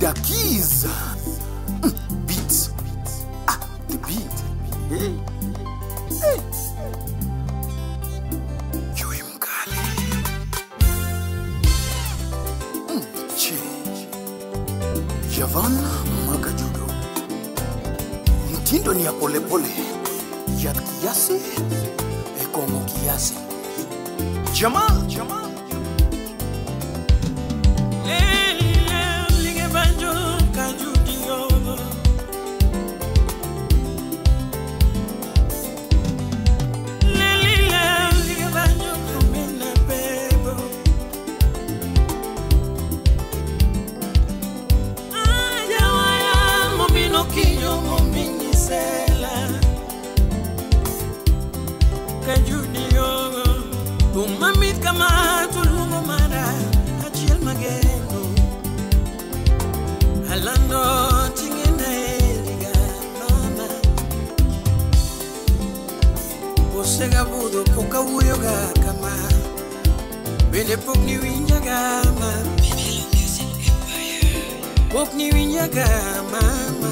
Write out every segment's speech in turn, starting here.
Dakiz beat. Ah, the beat. Hey. Hey. Joy Mkali. Che. Javan Makajudo. Mtindo ni ya polepole. Ya kiasi, ekomo kiasi. Jamal, Jamal. Osega budo poka wuyoga kama bende pok ni winjaga ma pok ni winjaga mama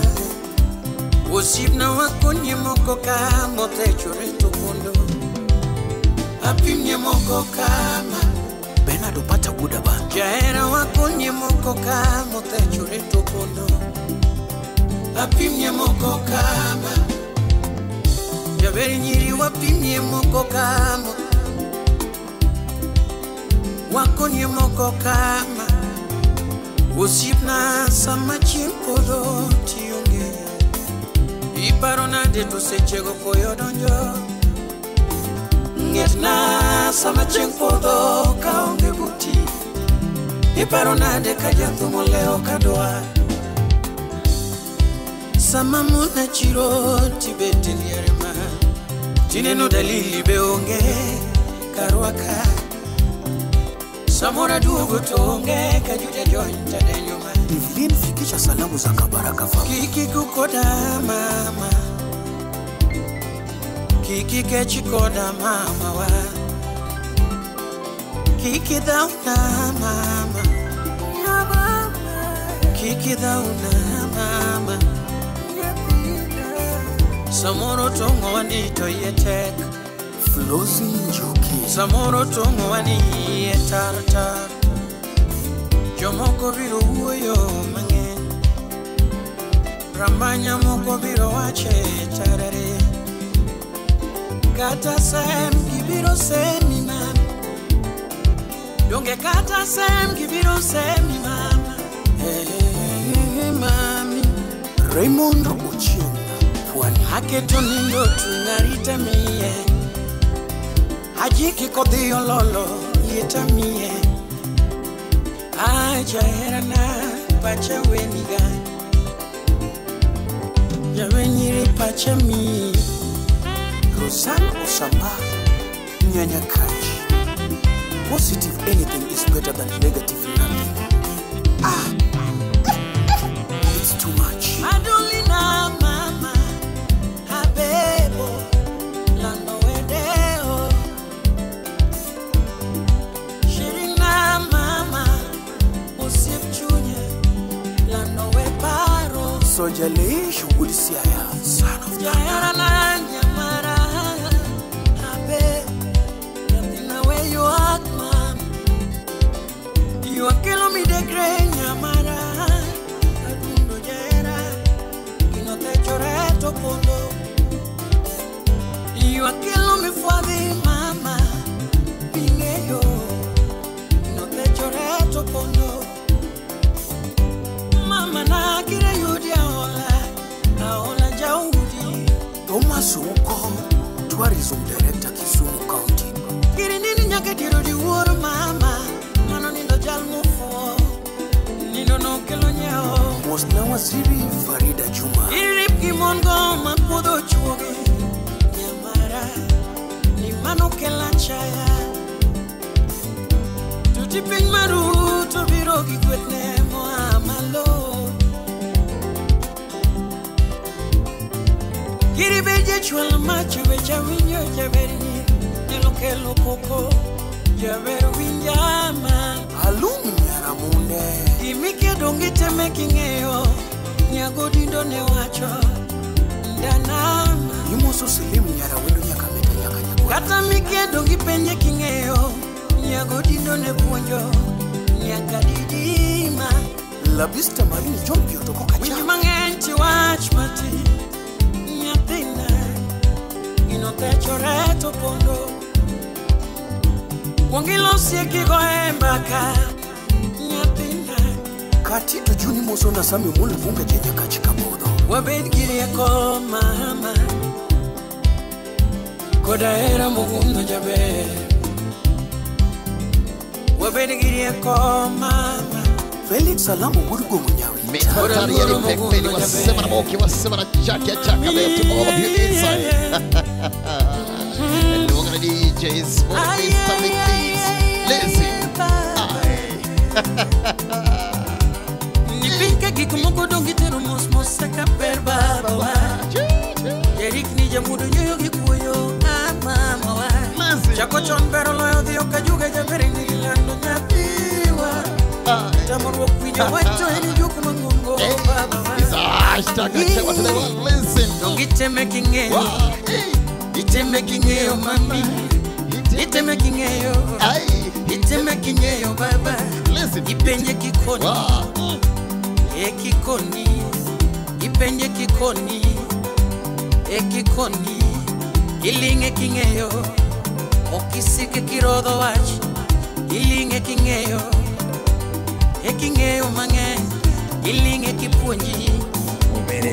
osiepna wakonye moko ka mothechore to pondo apimie moko kama Bernard Opata Gudaba jahera wakonye moko ka mothechore to pondo apimie moko kama Jaberi nyiri wapimie moko kama wakonye moko kama osiepna sama chieng' podho tionge iparo nade to sechego koyo donjo ng'etna sama chieng' podho kaonge buti iparo nade ka jathum olewo kadwa sama mona chiro tibet e liare ma tineno dalili be onge karwaka samora duogo to onge ka juja jony tadenyo ma Evelyn fikisha salamu za Kabaraka family. Kiki kukoda mama kiki kechi koda mama wa kiki dhauna mama kiki dhauna mama Samoro tongo wani to iye tek Flosi Njoki Samoro tongo wani iye tar tar Jomoko biro wuoyo mang'eny Rambanya moko biro wache tarare Kata sem gibiro semi mama Donge kata sem gibiro semi mama Hey, hey, mami Raymond Ochieng Aketo nindo tungarita mie Ajiki kodhi ololo lieta mie Aja herana pacha weniga Jawenyiri pacha mi Rosan Osamba Nyanya Kaji. Positive anything is better than negative nothing. Ah, it's too much. Madulina mama Bebo, lando wedeo Shirina mama, osip chunya, lando we paro Sojale shughuli siaya, son of Jayara na nyamara Abe, nyathina we ywak mama Ywak kelo midekre nyamara Adundo jahera, gino thechore to pondo Ywak kelo mifwadhi mama Ping'eyo, gino thechore to pondo Mama na kire yudi aola, aola jaudi Thomas Uko, Tourism Director Kisumu County. Kiri nini nyaka diro di wuoro mama Mano nindo jal mofuo, nindo nokelo nyawo Mosna Waziri Farida Juma Irip gi mon go mapuodho chuogi Nyamara, ni mano kela chaya Tuti piny maru to biro gi gwethne moa malo Kiri be jachwal macho be jawinjo jaber nyiri Nyalo kelo koko jaber winja ma Alum Nyaramunde Gimike donge teme king'eyo nyagodindo ne wacho ndanama Imoso Selimu nyara wendo nyaka meta nyaka nyakwa kata mikedo gi penje king'eyo nyagodindo ne puonjo nyaka didima Labista Marini Jompio to koka winj cha mang'eny ti wach mati nyathina gino techore to pondo kuong ilosie kigo e mbaka nyathina Katito Juni moso na Sami Omolo Vunga je nyaka chikabodho wabed gi rieko mama koda hera mogundho jaber wabed gi rieko mama Felix Salamu wuod Gongo Nyawi Mithatari ya Pekpeli wasema na Moki wasema na Chaki Chaka there to all of you inside. And we're gonna DJs for Mr. Big Beats. Listen. Nipinka gik moko dong itero mos mos kaka ber babawa Jerikni jamudo nyoyo gi kuoyo ah mamawa Listen. Chako chon ber oloyo dhiyo ka juga jaber ni lando nyathiwa Tamorruok winjo wacho en juok mang'ongo babawa It's a hashtag Chewa to the world. Listen. Dong iteme king'eyo Wow. Hey. iteme king'eyo mami iteme king'eyo Ay. iteme king'eyo baba Listen. Ipenje kikoni Wow. e kikoni ipenje kikoni e kikoni iling'e king'eyo ok isik kirodho wach iling'e king'eyo e king'eyo mang'eny iling'e kipuonji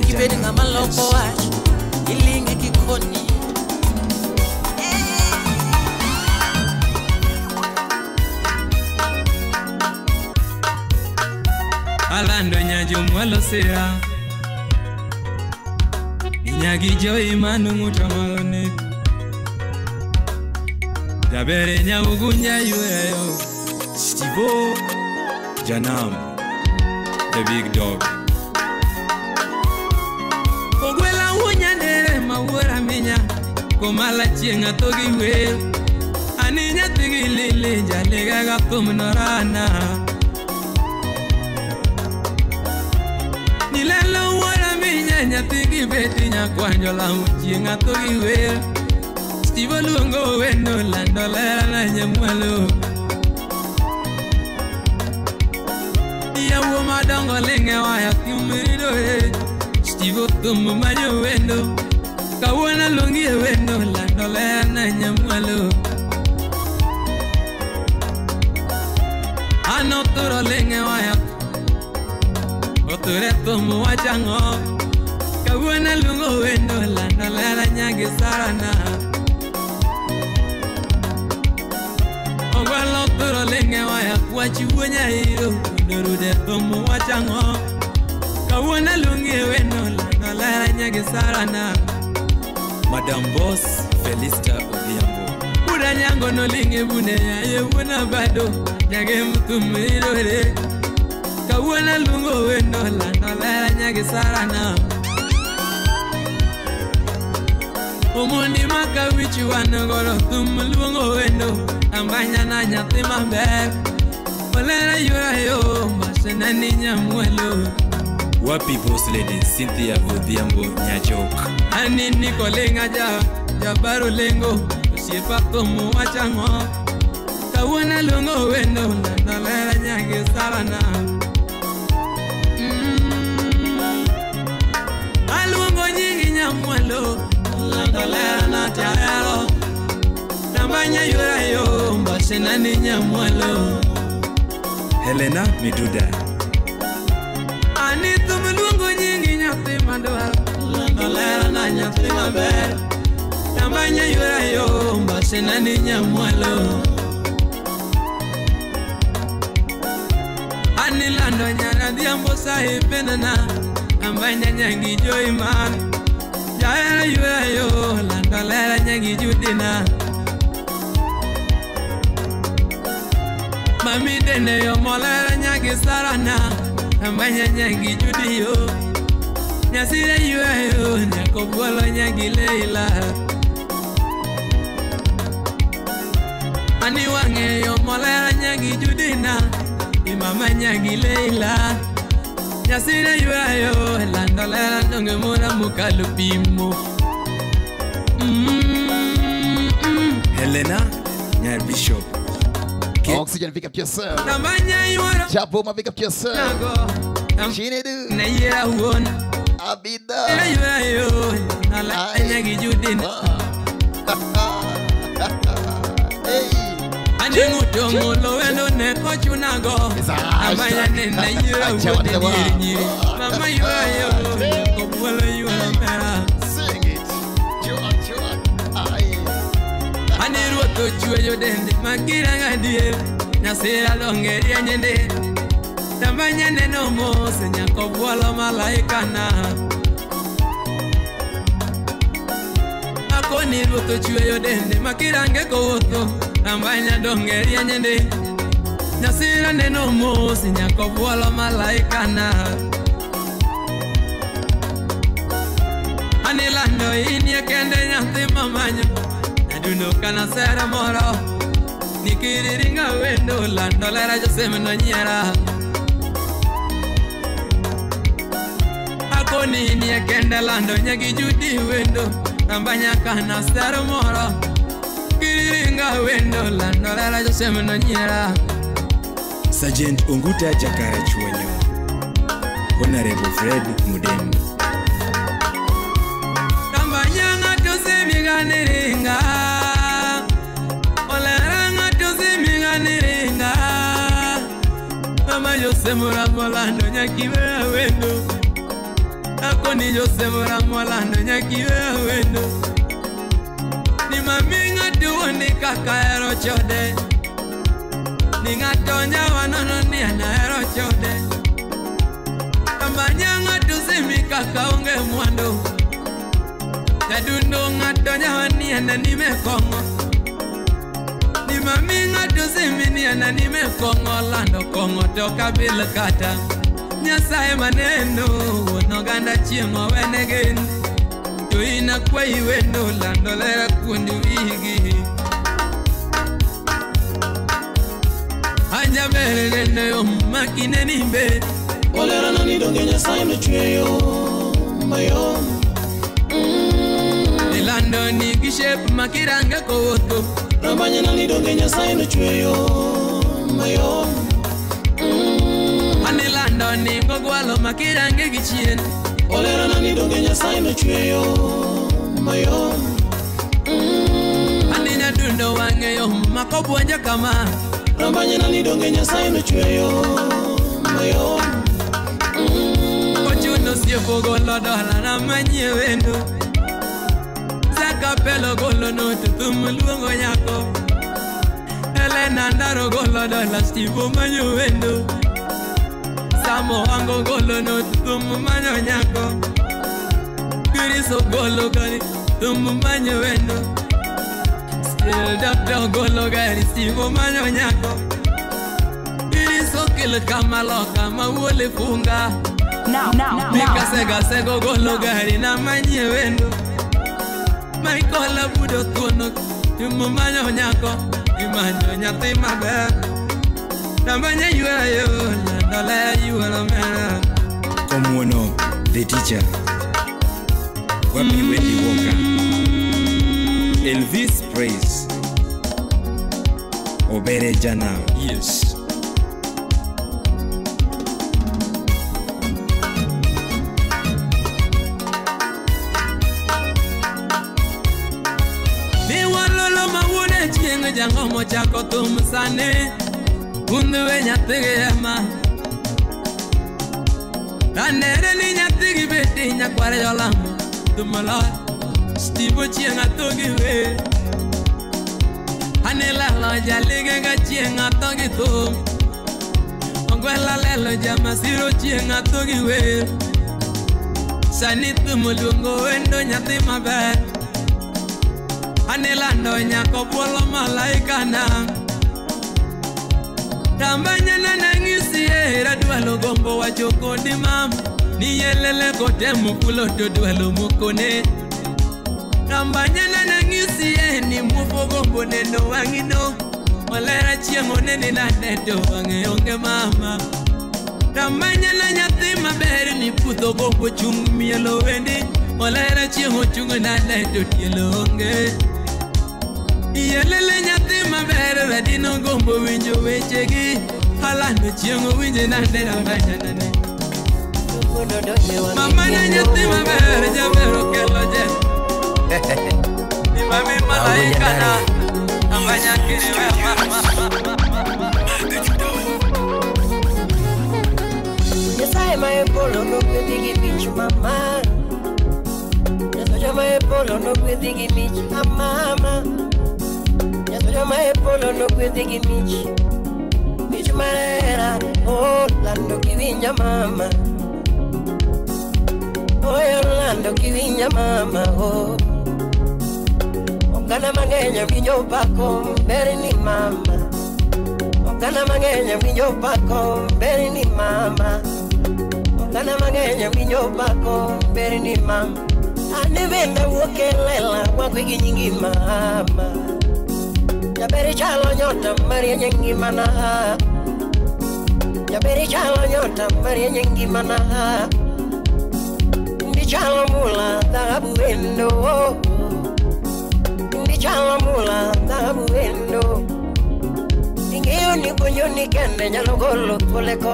kibed ng'ama loko wach iling'e kikoni Alando nyajumwalo sira Inyagi joi manu mutamone Jabere nyaugunya yueyo Stivo Janam The big dog Ogwela wunya nere mawuora minya Komala chienga togi we Aninya tigi lili jalega gatumnorana Nilalo wuora minya nyathi beti nyakwanjo la chieng' atho gi wer Steve luongo wendo lando lera na nyamwalo Yawuo madongo ling'e waya kumrido e Steve thum manyo wendo Kawuono aluongi e wendo lando lera na nyamwalo An othuro ling'e waya Oture thum wachang'o Kawuono aluongo wendo lando lera nyagi sarana Ogwalo othuro ling'e waya wach wuo nyairo mondo rude thum wachang'o Kawuono aluongi e wendo lando lera nyagi sarana Madam Boss Felista Odhiambo Buda nyango noling'e bune yaye wuona bado Nyage mthum irore Kawuono aluongo wendo lando lera nyagi sarana Omondi maka wich wan godo thum luongo wendo Ambanya na nyathi maber Olera yora yo masena ni nyamwalo Wapi Boss Lady Cynthia Odhiambo Nyachok Ani nikolenga ja jabaro lengo Osiepa thum wachang'o Kawuono aluongo wendo lando lera nyagi sarana Aluongo nyingi nyamwalo Lando lera na tiahero Nambanya yora yo mbasena ni nyamwalo Helena Miduda Ani thum luongo nyingi nyathi madwaro Lando lera na nyathi maber Nambanya yora yo mbasena ni nyamwalo Ani lando nyara dhiambo sahipenana Ambanya nyangi joy man Jaera yura yo lando lera nyangi judina Mami dene yo molera nyangi sarana Ambanya nyangi judi yo Nyasire yura yo nyakobwolo nyangi leila Ani wang'e yo molera nyangi judina Imama nyangi leila Nyasira ywayo lando lera donge mora mokalo pimo. Helena Nyar Bishop. Oxygen, pick up yourself. Chaboma, pick up yourself. Chinedu. Abida. Sing it. Chueyo dende makiranga die nyasira longeria nyende tambanya neno mose nyakobwalo malaika na akoni ruoto chueyo dende makirange kowuotho tambanya dongeria nyende nyasira neno mose nyakobwalo malaika na anilando inie kende nyathi mamanyo Duno kana sera moro nikiriringa wendo lando lera josem no nyiera akoni nie kende lando nyagi judi wendo tambanya kana sera moro kiriringa wendo lando lera josem no nyiera. Sergeant Unguta Jakara Chuonyo, Honorable Fred Mudembo. Tambanya ngato semiganiringa Mama Jose Mora nyakiwe wendo akoni Jose Mora nyakiwe wendo ni mami ngatu ni kaka ero chode ni ngato nyawa nono ni ana ero chode tambanya ngatu simi kaka onge mwando jadundo ngato nyawa ni ana nimekongo ni mami ngatu simi ni ana nimekongo lando kongo to kabil kata Nyasaye maneno onoganda chiemo wenegen to ina kwayi wendo lando lera kuonde wigi anja bere neno makine nimbe olera nani donge Nyasaye nochweyo mayo Lando ni gishape makiranga kowuotho Rambanya nani donge Nyasaye nochweyo mayo Ani lando ni gogwalo makirange gichien Olera nani donge Nyasaye nochweyo mayo Ani nyadundo wang'eyo makobuonjo kama Rambanya nani donge Nyasaye nochweyo mayo Kochuno siepo golo dola na manyie wendo Kapelo golo no thum luongo nyako Elena Ndaro golo dola Steve manyo wendo Samo Wango golo no thum manyo nyako Kriso golo gari thum manyo wendo Still Doctor golo gari Steve manyo nyako Kriso kel kamalo kama wole funga Now now Mika sega sego golo gari na manye wendo Michael abudo tuono imumanyo nyako imanyo nyathi maber Tambanya ywayo lando ywalo mera Komuono the teacher Wapi Wendy Walker Elvis Praise Obere Jana. Yes. Jango chako tum sane unwe nyathigi ema anere ni nyathigi beti nyakware jolamo tumolo Steve chieng' atho gi wer ane lelo jalige ga chieng' atho gi thum ogwela lelo jamasiro chieng' atho gi wer sani thum oluongo wendo nyathi maber Anilando nyako bwolo malaika na Tambanya na nangisi era dwalo gombo wacho kodi mam Ni yelele kote mukulo to dwalo mukone Tambanya na nangisi ni mufu gombo neno wangino Olera chieng' onene nade to wang'e onge mama. Tamanya na nyathi maber ni pudho gombo chung mielo wendi. Olera chieng' ochung' nade to tielo onge. Iyelele nyathi maber radino gombo winjo wechegi. Alando chieng' owinje nade ramanya nane. Mama na nyathi maber jaber okelo jen. Ni mami malaika na ambanya kiri mama. Nyasaye mae polo nokwedhi gi mich mama. Nyasaye mae polo nokwedhi gi mich mama. Nyasaye mae polo nokwedhi gi mich. Mich mahera oh lando kiwinja mama. Oh lando kiwinja mama oh. Oganda mang'eny winjo pako ber ni mama. Oganda mang'eny winjo pako ber ni mama. Oganda mang'eny winjo pako ber ni mama. An bende awuok e lela wakwe gi nyingi mama. Jaber chalo nyota marieny e ngimana. Jaber chalo nyota marieny e ngimana. Ndi chalo mula dhahabu endo. Ndi chalo mula dhahabu endo. Ing'eyo ni puonjo ni kende nyalo golo thuol e ko.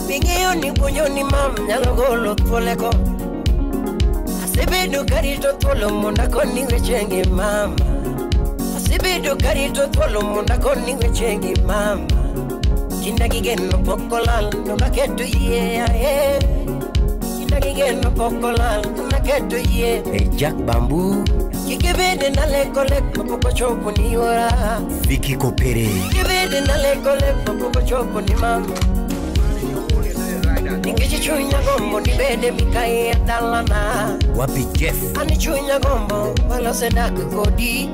Ing'eyo ni puonjo ni mam nyalo golo thuol e ko. Asebedo karito thuolo mondo akoni wechegi mama. Asebedo karito thuolo mondo akoni wechegi mama. Kinda gi geno pok olal to naketo yie ae. Kinda gi geno pok olal to naketo yie. Hey Jack Bamboo. Kik ibed na leko lek mapok ochopo ni yuora. Vicky Kopere. Kik ibed na leko lek mapok ochopo ni mama. Nikech chunya gombo ni bede mikai e dalana. Wapi Jeff. Ani chunya gombo walose dak kodi.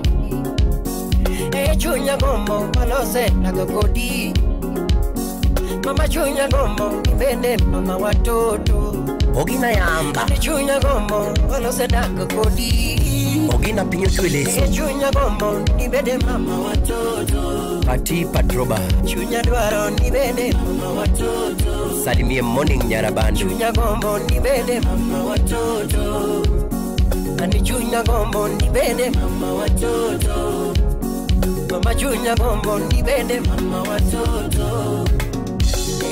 E chunya gombo walose dak kodi. Mama chunya gombo ni bede mama watoto. Ogina Yamba. Ani chunya gombo walose dak kodi. Ogina pinyo tueleso. E chunya gombo ni bede mama watoto. Pati Patroba. Chunya dwaro ni bede mama watoto. Salimie Morning Nyarabandu. Chunya gombo ni bede mama watoto. Ani chunya gombo ni bede mama watoto. Mama chunya gombo ni bede mama watoto.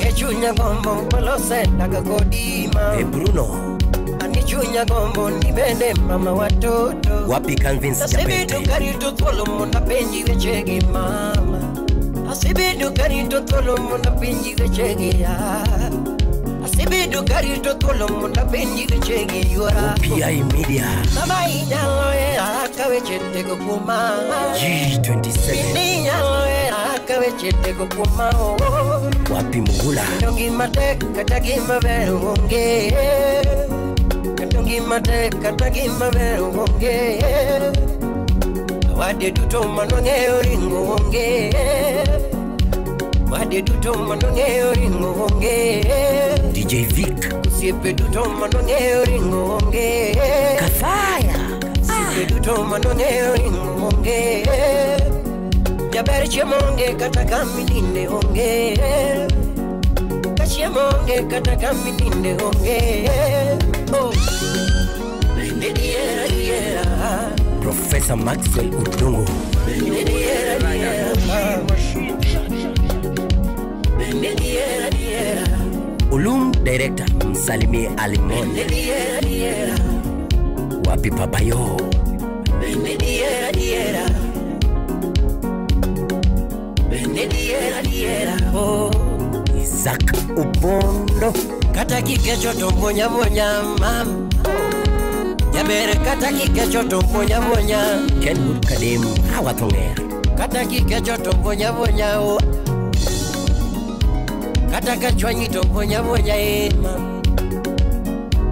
E chunya gombo walose dak kodi ma. E Bruno. Ani chunya gombo ni bede mama watoto. Wapi Calvin Asebedo Japete. karito thuolo mondo apenji wechegi mama. Asebedo karito thuolo mondo apenji wechegi ya. Asebedo karito thuolo mondo apenji wechegi yuora. PI Media. Mama inyalo hera ka weche tego kuoma. G27. Inyalo hera ka weche tego kuoma. Wapi Mugula. Kendo gima tek kata gima ber onge. Kendo gima tek kata gima ber onge. Wade duto manong'eyo ringo onge. Wade duto manong'eyo ringo onge. DJ Vic. Osiepe duto manong'eyo ringo onge. Kafaya. Osiepe duto manong'eyo ringo onge. Jaber chiemo onge kata kamininde onge. Ka chiemo onge kata kamininde onge. Oh. Bende diera diera. Professor Maxwell Udongo. Bende diera diera. Bende diera diera. Ulum Director msalimie Alimon. Bende diera diera. Wapi Papayo. Bende diera diera. Bende diera diera. Oh. Isaac Ubondo. Kata kikecho to monya monya mam. Jaber kata kikecho to monya monya. Kenwood Kadem Hawathong'er. Kata kikecho to monya monya o. Kata kachwanyi to monya monya e mam.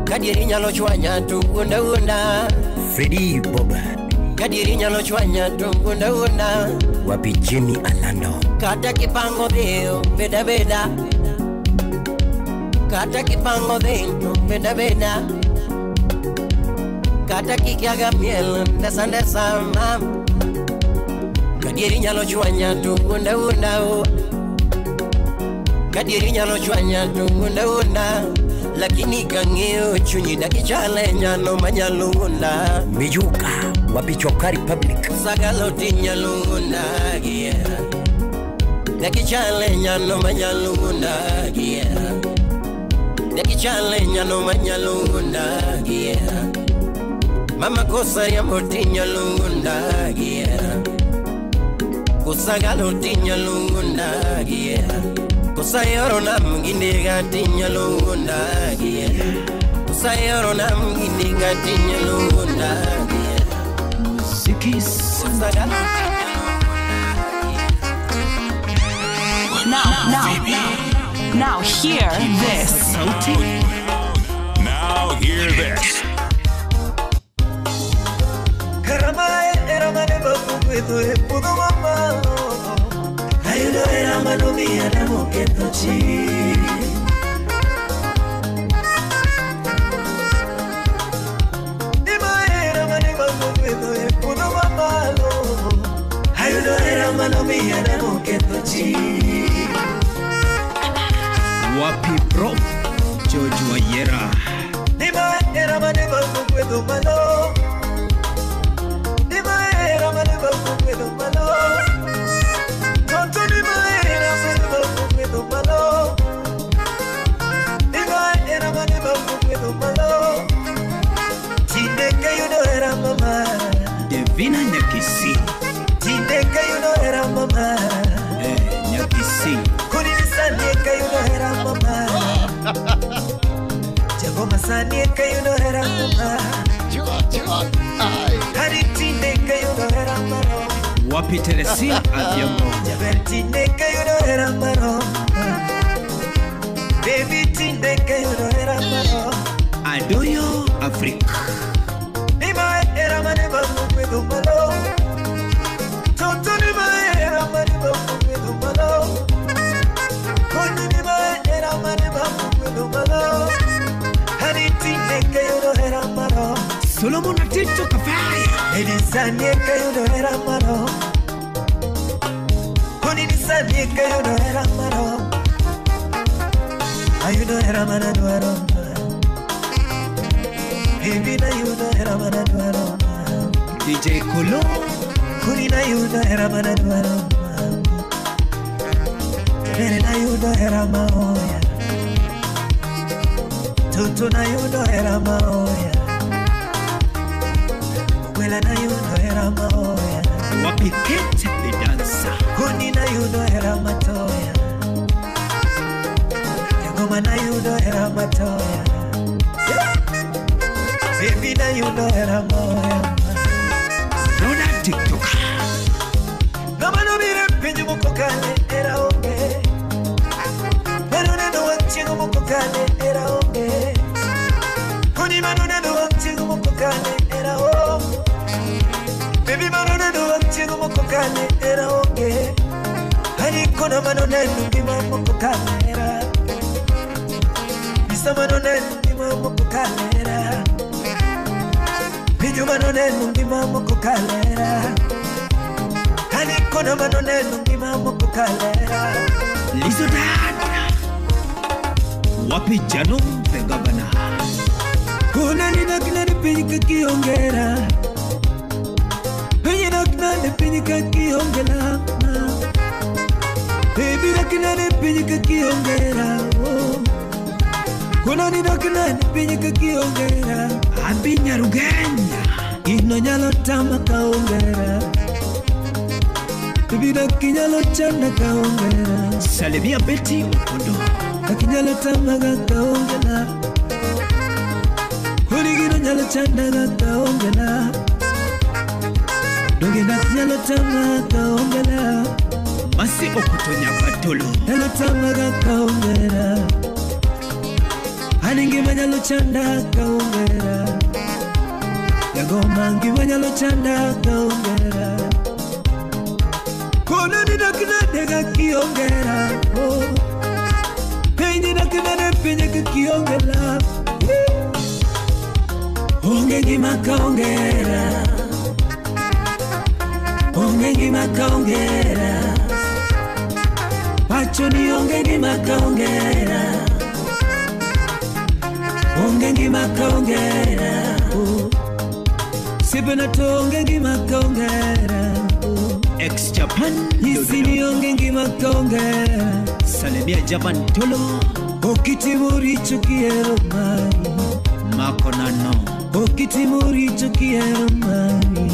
Kadieri nyalo chwanya to wuonda wuonda. Freddy Boba. Kadieri nyalo chwanya to wuonda wuonda. Wapi Jimmy Alando. Kata kipango dhio beda beda. Kata kipango dhio beda beda. Kata kikiaga miel ndesa ndesa mam. Kadieri nyalo chwanya to wuonda wuonda o. Kadiri nyalo chwanya to wuonda wuonda. Lakini kang'eyo chunyi dakichale nyalo manyalo wuonda. Mijuka wapichoka Republic. Sagalo tinyalo wuonda giera. Dakichale nyalo manyalo wuonda giera. Dakichale nyalo manyalo wuonda giera. Mama kosa yambo tinyalo wuonda giera. Kusagalo tinyalo wuonda giera. Kusayoro na mgindiga tinyalo wuonda giera. Kusayoro na mgindiga tinyalo wuonda giera. Muziki Kusagalo Now hear this. Now hear this. Wapi Prof George Wayera. Devina Nyakisi. Nyakisi. Wapi Teresia Adhiambo. Adoyo Afrika. Solomon Atito Kafaya. DJ Kolo. Wapi Kate the dancer. Rona TikTok. Lizo Dada. Wapi Jano the governor. Kuna nina kinani pinyika kiongera. Pinyina kinani pinyika kiongela. Baby na kinani pinyika kiongera. Kuna nina kinani pinyika kiongera. Abi Nyarugenya. Ino nyalo tama kaongera. Baby na kinyalo chanda kaongera. Salimia Betty Okondo. Akinyalo tama kaongela. Kurigino nyalo chanda kaongela. Doge na kinyalo tama kaongela. Masi Okoto Nyakatolo. Nyalo tama kaongera. Aningi manyalo chanda kaongera. Yagoma ngi manyalo chanda kaongera. Kona nina kinadega kiongera. Oh. Penye na kinade penye kiongela. Onge ngima kaongera. Onge ngima kaongera. Wacho ni onge gima kaongera. Onge gima kaongera. Sipena to onge gima kaongera. Ex Japan Isini onge gima kaongera. Salimia Japan Tolo. Okitimo richo kihero mari. Mako nano. Okitimo richo kihero mari.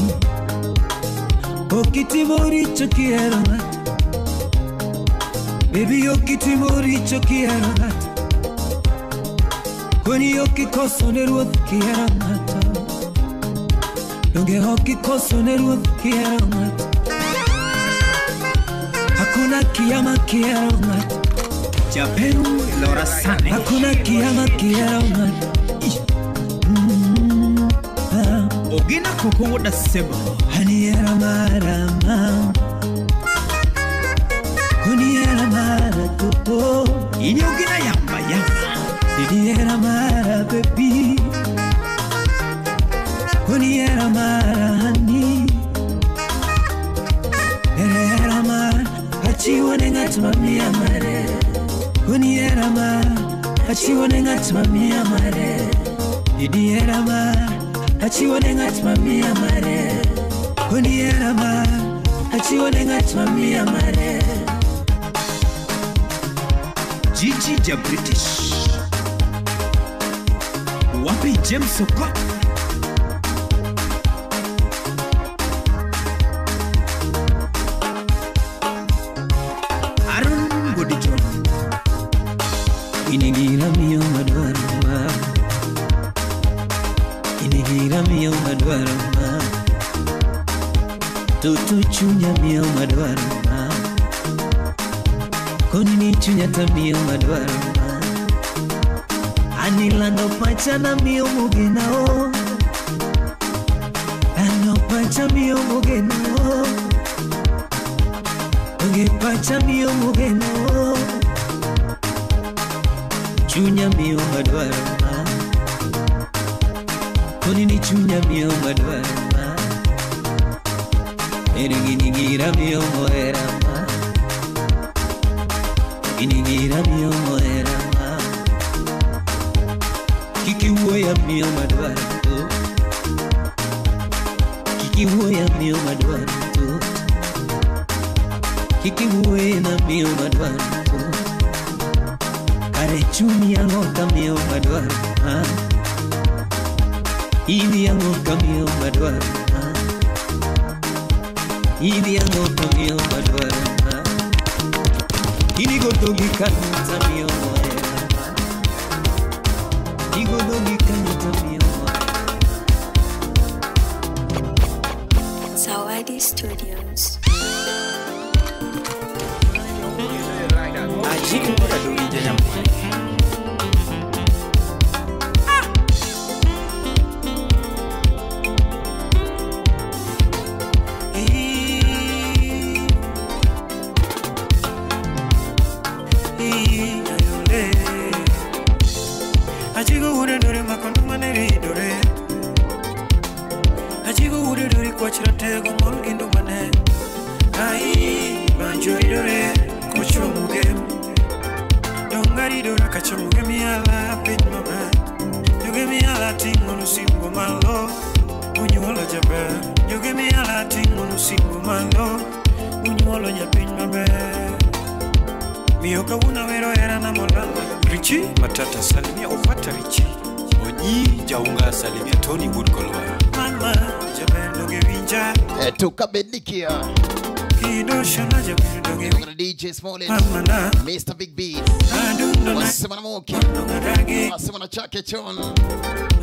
Okitimo richo kihero ng'ato. Baby okitimo richo kihero ng'ato. Koni okikoso ne ruoth kihero ng'ato. Donge okikoso ne ruoth kihero ng'ato. Hakuna kiyama kihero ng'ato. Japeru Lora Sane. Hakuna kiyama kihero ng'ato. Ogina koko woda sebo. Haniera mara ma. Haniera mara toto. Ini ogina yamba yamba. Haniera mara baby. Haniera mara honey. Haniera mara achiwo ne ng'at mamiya mare. Haniera mara achiwo ne ng'at mamiya mare. Haniera mara achiwo ne ng'at mamiya mare. Haniera mara achiwo ne ng'at mamiya mare. Gigi ja British. Wapi James Okot. Aaron Godijon. Inigira miyo madwaro ma. Inigira miyo madwaro ma. Toto chunya miyo madwaro ma. Koni ni chunya ta miyo madwaro ma. Anilando pacha na miyo mugena o. Lando pacha miyo mugena o. Onge pacha miyo mugena o. Chunya miyo madwaro ma. Koni ni chunya miyo madwaro ma. Eringingira miyo mohera ma. Inigira miyo mohera ma. Kiki wuoya miyo madwaro to. Kiki wuoya miyo madwaro to. Kiki wuoya na miyo madwaro to. Kare chumi ang'o ka miyo madwaro ma. Idhi ang'o ka miyo madwaro ma. Idhi ang'o ka miyo madwaro ma. Inigoto gi kanyo miyo mohera ma. Igodo gi kanyo miyo mohera. Zawadi Studios. Richi Matata salimia Opata Richi. Onyi Jaunga salimia Tony Wood Kolwara. Mama jabendo gewinja. Tukabedikia. Kidoshana jabendo gewinja. DJ Smollett. Mr. Big B. Wasema na Moki. Wasema na Chake Chon.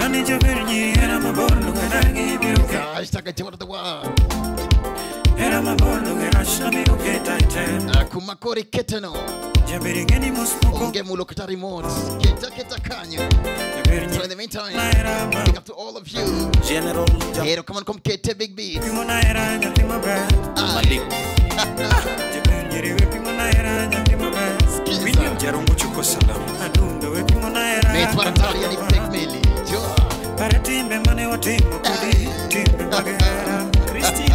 Ani jabernyi era mabondo ganagi biruke. Hashtag Chon the world. Era mabondo ganashna biruke taite. Kumakori keteno. Jabirigeni musmoko. Onge mulo remote. Keta keta kanyo. So in the meantime, big up to all of you. General Hero, come on, come kete Big B. Malik. William Jarongo chuko salam. Metwa ni Big Meli. Paratimbe mane watimo kodi timbe magara. Christine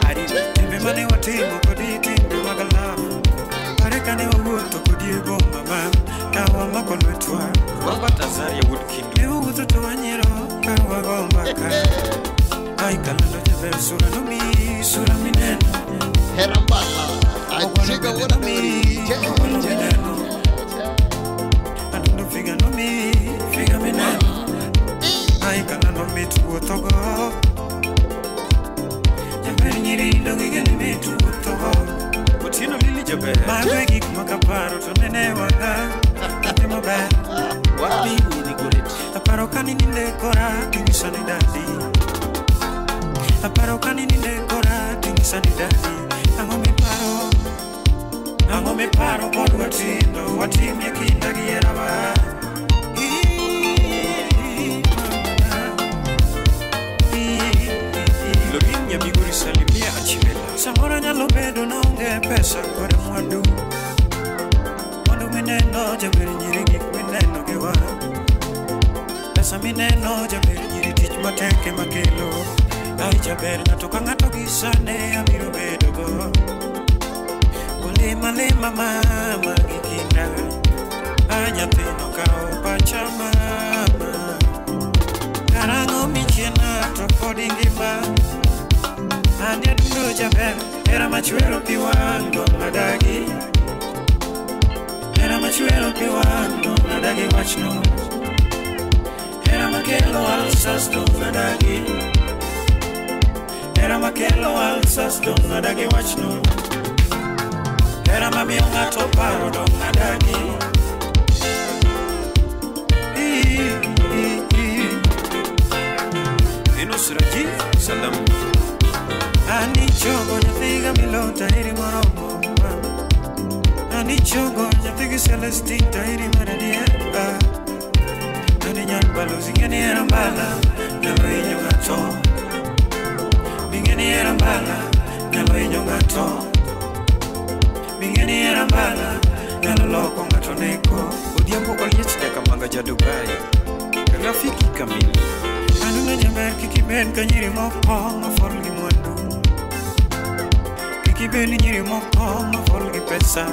Ari timbe mane watimo kodi timbe magala. Parekane wuo Sura nomi, sura mineno. Herambala, ajiga wona dori. Adundo figa nomi, figa mineno. Ai kana nomi tuotogo. Jaber nyiri dongi geni mi tuotogo. Otieno Lili Jaber. Mago gik makaparo to nene wanga. Nyathi maber. Aparo kani ninde kora tingisa ni dadi. Aparo kani ninde kora tingisa ni dadi. Ang'o miparo? Ang'o miparo pod watindo watimie kinda gi herawa. Lorin Nyamigori salimia Achimela. Samoro nyalo bedo naonge pesa kod mwandu. Mwandu mineno jaber nyiri gik mineno gi wang'. Pesa mineno jaber nyiri tich matek ema kelo. Ai jaber ng'ato ka ng'ato gi sane abiro bedogo. Olima lima mama gi kinda. A nyathino kawo pacha mama. Karang'o michiena to pod ingima. Andi adundo jaber, hera machwero pi wang' dong' adagi. Hera machwero pi wang' dong' adagi wachno. Hera makelo ulcers dong' adagi. Hera makelo ulcers dong' adagi wachno. Hera mamiyo ng'ato paro dong' adagi. Enos Rajiv Salam. Ani chogo nyathiga milota iri moromo. Ani chogo nyathigi Celestine iri maradiera. Ani nyan balozi ngeni era mbala nyalo hinyo ng'ato. Bingeni era mbala nyalo hinyo ng'ato. Bingeni era mbala nyalo loko ng'ato neko. Odhiambo Oliech Nyakamanga ja Dubai. Rafiki kamili. Adundo jaber kik ibed ka nyiri moko mafol gi mwandu. Kik ibed nyiri moko mafol gi pesa.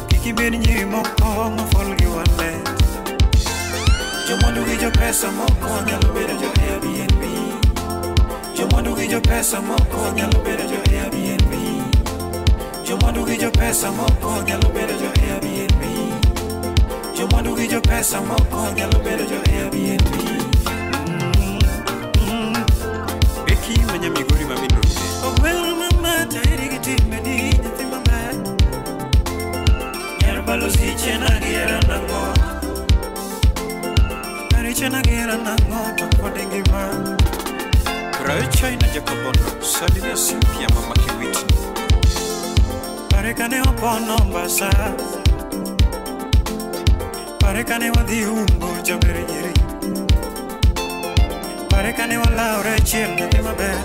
Kik ibed nyiri moko mafol gi wallet. Jomwandu gi jopesa moko nyalo bedo jo Airbnb. Jomwandu gi jopesa moko nyalo bedo jo Airbnb. Jomwandu gi jopesa moko nyalo bedo jo Airbnb. Jomwandu gi jopesa moko nyalo bedo jo Airbnb. Beki manya Migori mamino. Ogwelo mama tairi gi timbeni nyathi maber. Nyar balozi chena gi hera nang'o. Kare chena gi hera nang'o to pod ingima. Rayo China Jacobono salimia Cynthia mama Kiwiti. Pare kane wapono Mombasa. Pare kane wadhi Umbo jaber nyiri. Pare kane walawre chieng' nyathi maber.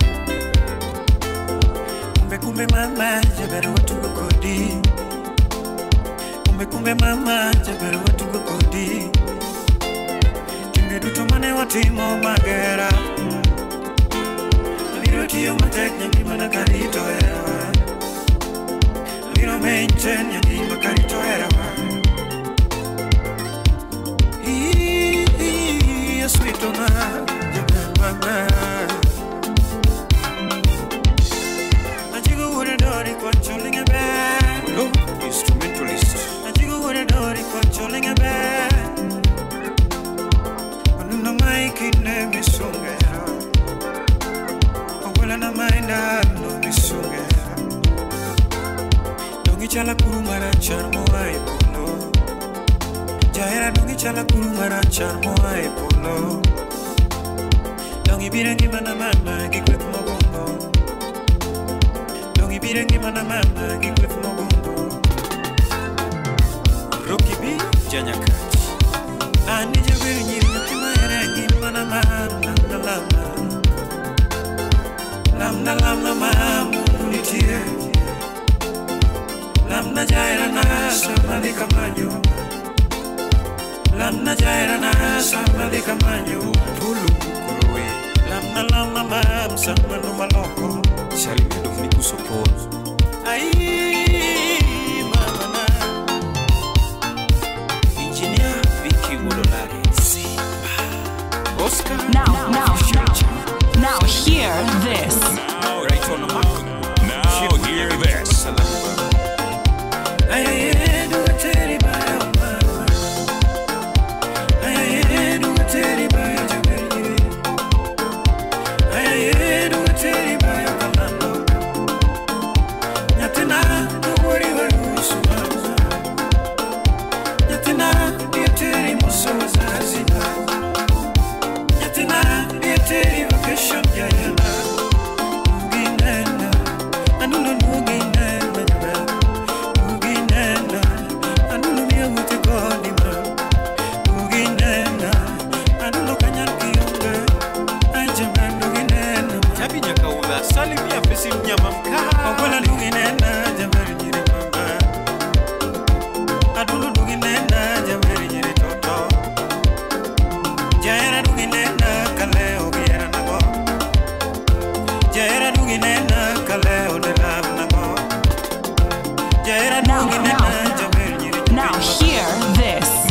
Kumbe kumbe mama jaber watugo kodi. Kumbe kumbe mama jaber watugo kodi. Timbe duto mane watimo magera. Abiro tiyo matek nyangimana karito herawa. Abiro maintain nyangima karito herawa. Sweet ona jaber mama. Ajigo wuode dori kwacholinge ber. Lo instrumentalist. Ajigo wuode dori kwacholinge ber. Onuno maikine misungera. Ogwela na mainda no misungera. Dongi chala kuru marachar moa e polo. Jahera dongi chala kuru marachar moa e polo. Dongi biro ngimana mama gi kweth mogundho. Dongi biro ngimana mama gi kweth mogundho. Rocky B Janyakach. Ani jaber nyiri nyathi mahero e ngimana mama lamna lamna. Lamna lamna mama Mungu nitie. Lamna jaherana sama dhi kamanyo. Lamna jaherana sama dhi kamanyo. Polo Mukorowe. Lamna lamna mam sama no maloko. Salimia Dominic Sopor. Ai mama na. Engineer Vicky Wololare. Simba. Oscar. Now, now, now, now hear hear this. Now hear this. Now hear this. Now hear this.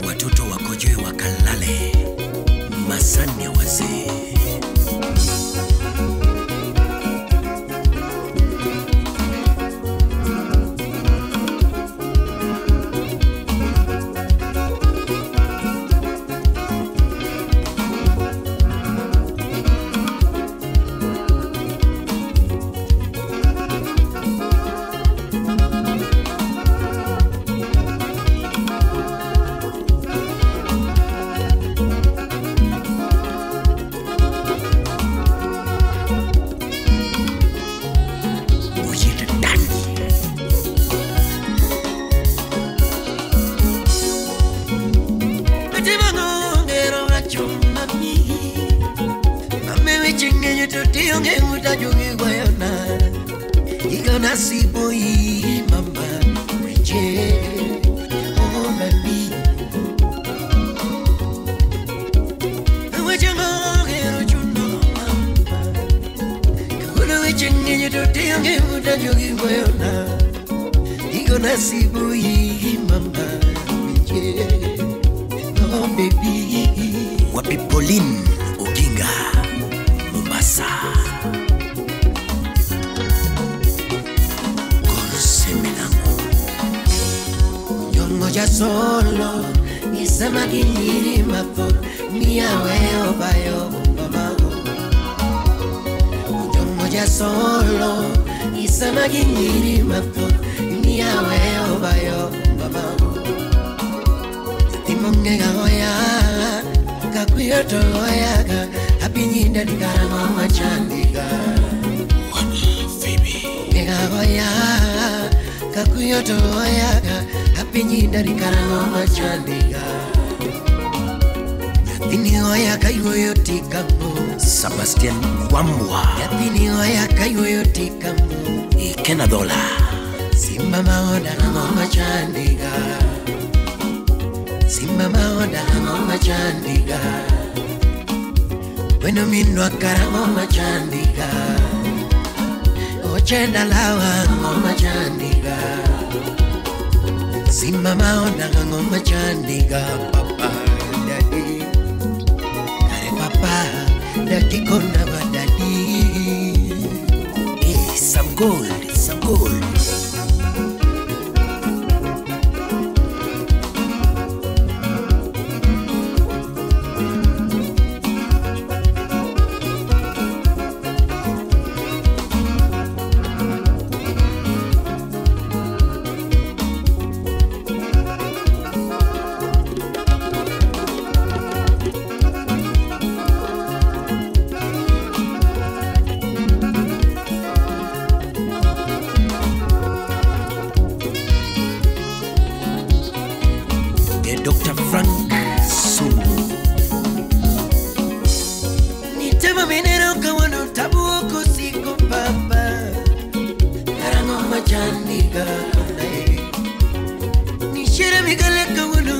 Watoto wakojoe wakalale, masani wazee. Wapi Pauline Oginga, Mombasa. Korsemelango. Nyongoja solo nisema kinyiri mapo miawe obayo mamago. Nyongoja solo nisema kinyiri mapo miawe obayo mamago. Timongega oya kakuyoto oyaga apinyinda dikarama machandiga. Ngega oya kakuyoto oyaga apinyinda dikarama machandiga. Nyathini oya kaiwoyo tikamo Sebastian Wambwa. Nyathini oya kaiwoyo tikamo Ikena Dola. Simba maoda ngoma chandiga. Simba maoda ngoma chandiga. Weno minwa kara ngoma chandiga. Ochenda lawa ngoma chandiga. Simba maoda ngoma chandiga. Papa daddy. Dakikona wadadi. Some gold, some gold. Dr. Frank Sungu. Nitema menero kawano tabu kusiko papa. Karango machandika kondai. Nishira migale kawano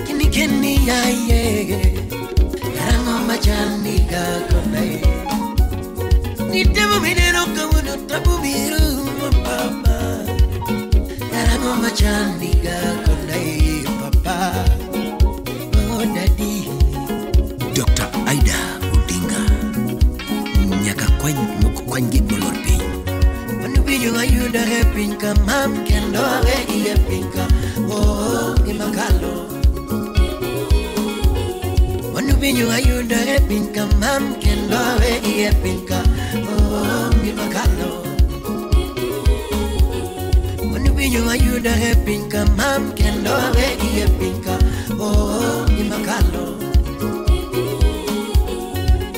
kini kini aye. Karango machandika kondai. Nitema menero kawano tabu miru papa. Karango machandika kondai. Oh, daddy. Dr. Aida Odinga. Nyaka kwany moko kwany gik molor piny. Mano winjo ayudore piny ka mam kendo awegi e piny ka. Oh, gimakalo. Mano winjo ayudore piny ka mam kendo awegi e piny ka. Oh, gimakalo. Mano winjo ayudore piny ka mam kendo awegi e piny ka. Oh, gimakalo.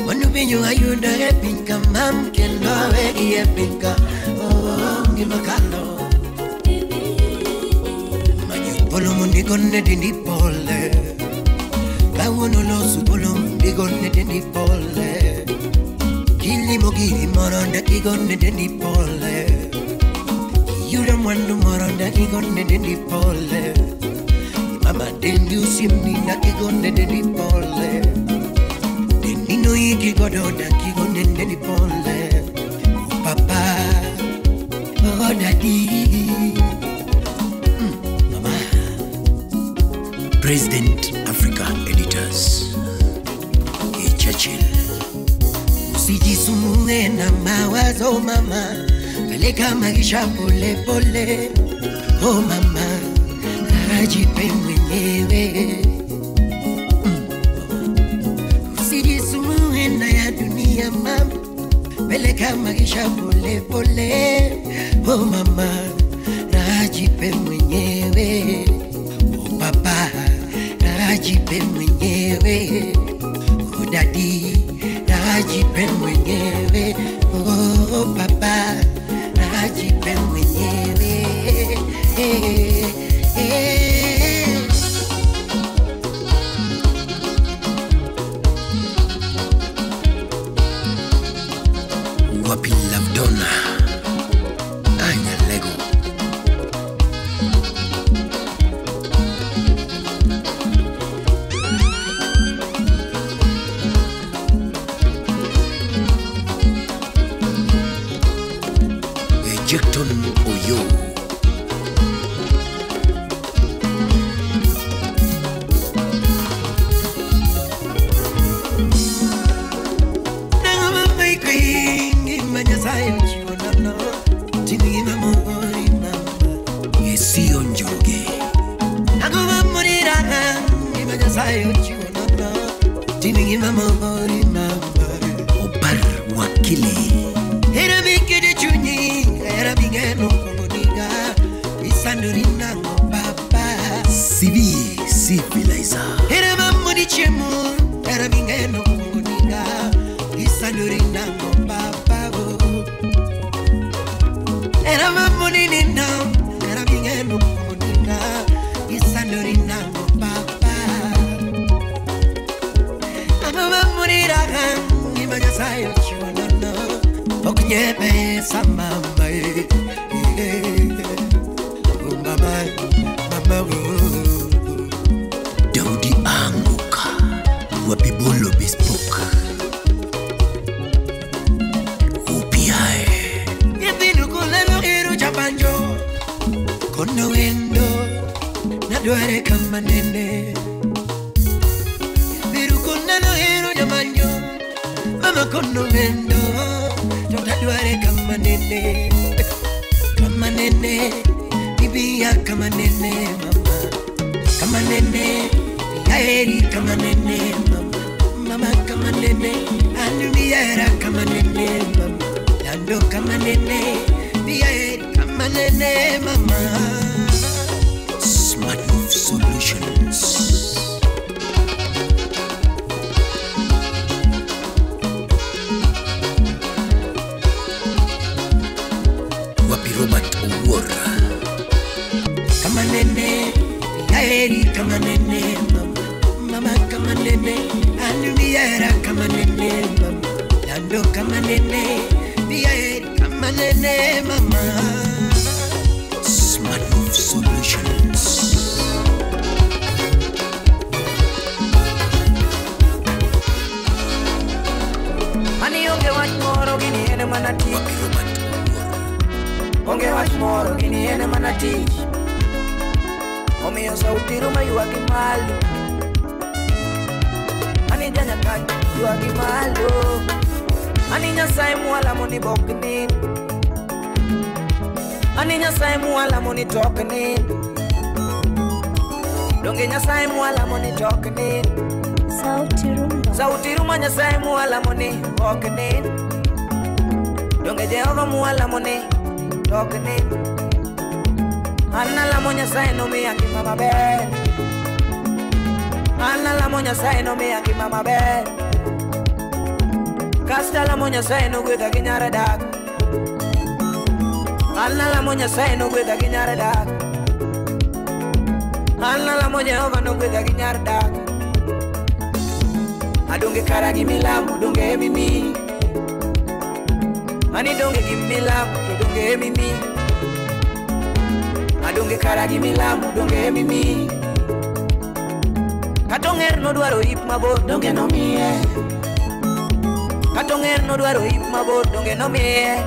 Mano winjo ayudore piny ka mam kendo awegi e piny ka. Oh, gimakalo. Manyo polo mondo igone dendi pole. Kawuono loso polo mondo igone dendi pole. Kilimo giri moro dak igone dendi pole. Kiyudo mwandu moro dak igone dendi pole. Mama dendi usimni dak igone dendi pole. Dendi no iki godo dak igone dendi pole. Oh papa, oh daddy. Mama. President Africa Editors. Churchill. Usijisumbue na mawazo mama, peleka maisha pole pole. Oh mama, ajipe mwenyewe. Usijisumbue na ya dunia mama, peleka maisha pole pole. Oh mama, ajipe mwenyewe. Oh papa, ajipe mwenyewe. Oh daddy, ajipe mwenyewe. Oh papa, ajipe mwenyewe. Eh, eh. Wapi Lavdona Anya Lego. Ejecton Oyo. Yesio Njoroge. Obar Wakili. CV Civilizer. Daudi Anguka. Wapibolo Bespoke. UPI. Kono wendo nadware kama nene. Biru konano hero nyamanjo. Mama Kama kono wendo Totadware kama nene. Kama nene Bibia kama nene mama. Kama nene Yaeri kama nene mama. Mama kama nene Anubiera kama nene mama. Lando kama nene Biaeri kama nene mama. Smart Move Solutions. Wapi Robert Owora. Kama nene Yaeri kama nene mama. Mama kama nene Anubiera kama nene mama. Lando kama nene Biaeri kama nene mama. Smart Move Solutions. Ani onge wach moro gini ene mana tich. Onge wach moro gini ene mana tich. Omiyo sauti ruma ywagi malo. Ani janyakach ywagi malo. Ani Nyasaye mwalamo ni bokni. Ani Nyasaye mwalamo ni tokni. Donge Nyasaye mwalamo ni tokni. Sauti ruma. Sauti ruma Nyasaye mwalamo ni bokni. Donge Jehova mwalamo ni tokni. An alamo Nyasaye nomiya ngima maber. An alamo Nyasaye nomiya ngima maber. Kasto alamo Nyasaye nogwedha gi nyar dak. An alamo Nyasaye nogwedha gi nyar dak. An alamo Jehova nogwedha gi nyar dak. Adonge kara gi milamo donge emimi. Ani donge gi milamo to donge emimi. Adonge kara gi milamo donge emimi. Kata ong'er nodwaro ip mabor donge nomiye. Kata ong'er nodwaro ip mabor donge nomiye.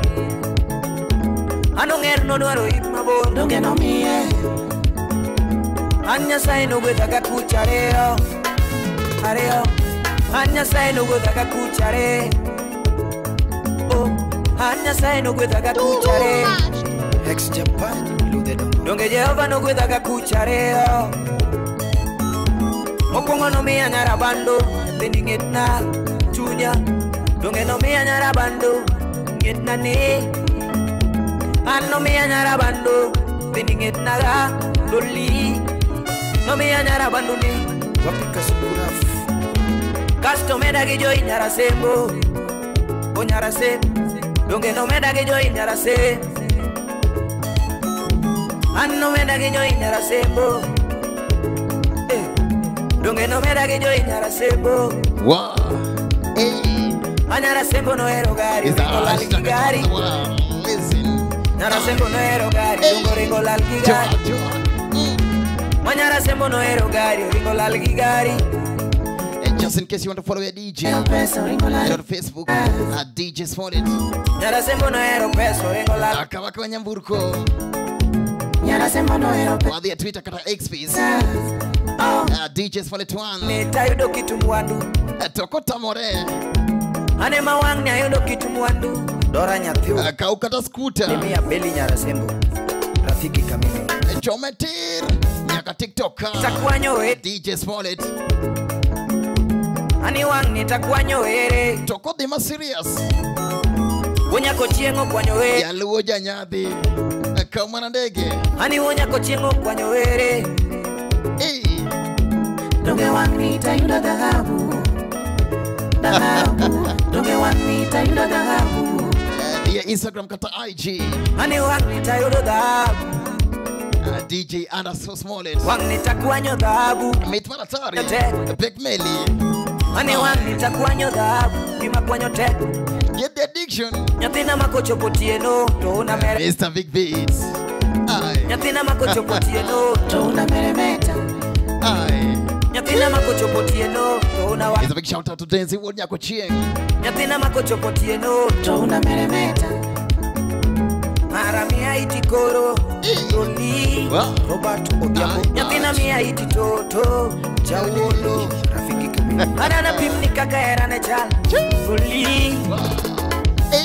An ong'er nodwaro ip mabor donge nomiye. An Nyasaye nogwedha ga kuch ariyo ariyo. An Nyasaye nogwedha ga kuch ariyo. Oh, an Nyasaye nogwedha ga kuch ariyo. Ex Japan Donge Jehova nogwedha ga kuch ariyo. Mokwongo nomiya nyarabando nyathini ng'etna chunya. Donge nomiya nyarabando ng'etna ni. An nomiya nyarabando nyathini ng'etna ga loli. Nomiya nyarabando ni. Wapi Kasukuraf. Kasto meda gi joy nyarasembo. O nyarasembo. Donge nomeda gi joy nyarasembo. An nomeda gi joy nyarasembo. Donge nomeda gi joy nyarasembo. Wow. Hey. Anyarasembo no ero gari, ringo lal gi gari. Listen. Nyarasembo no ero gari, dongo ringo lal gi gari. Manyarasembo no ero gari, ringo lal gi gari. And just in case you want to follow your DJ on Facebook at DJ Smollett. Nyarasembo no ero peso, ringo lal. Akawaka Nyamburko. Nyarasembo no ero peso. Wadhi ya Twitter kata X space. DJ Smollett 1. Nitayudo kitu mwandu. Tokota more. Ane mawang' ni ayudo kitu mwandu. Dora nyathi. Kaukata scooter. Mimi ya Beli Nyarasembo. Rafiki kamili. Chometir. Nyaka TikTok. Takwanyo we. DJ Smollett. Ani wang' ni takwanyo were. Toko dhi ma serious. Wunyako chieng' okwanyo were. Jaluo janyadhi. Kaw mana ndege. Ani wunyako chieng' okwanyo were. Hey. Donge wang' ni tayudo dhahabu. Dhahabu. Donge wang' ni tayudo dhahabu. Ya Instagram kata IG. Ani wang' ni tayudo dhahabu. DJ underscore Smollett. Wang' ni takwanyo dhahabu. Mit maratari. Big Meli. Ani wang' ni takwanyo dhahabu. Gima kwanyo tek. Get the addiction. Nyathina makochopo tieno to una mere. Mr. Big Beats. Aye. Nyathina makochopo tieno to una meremeta. Aye. Nyathina makochopo tieno to una wa. It's a big shout out to Denzi Wuod Nyako Chieng. Nyathina makochopo tieno to una meremeta. Haramia itikoro Doli Robert Odhiambo nyathina miya iti toto Jawolo rafiki kamili anana pimni kaka herane chal Doli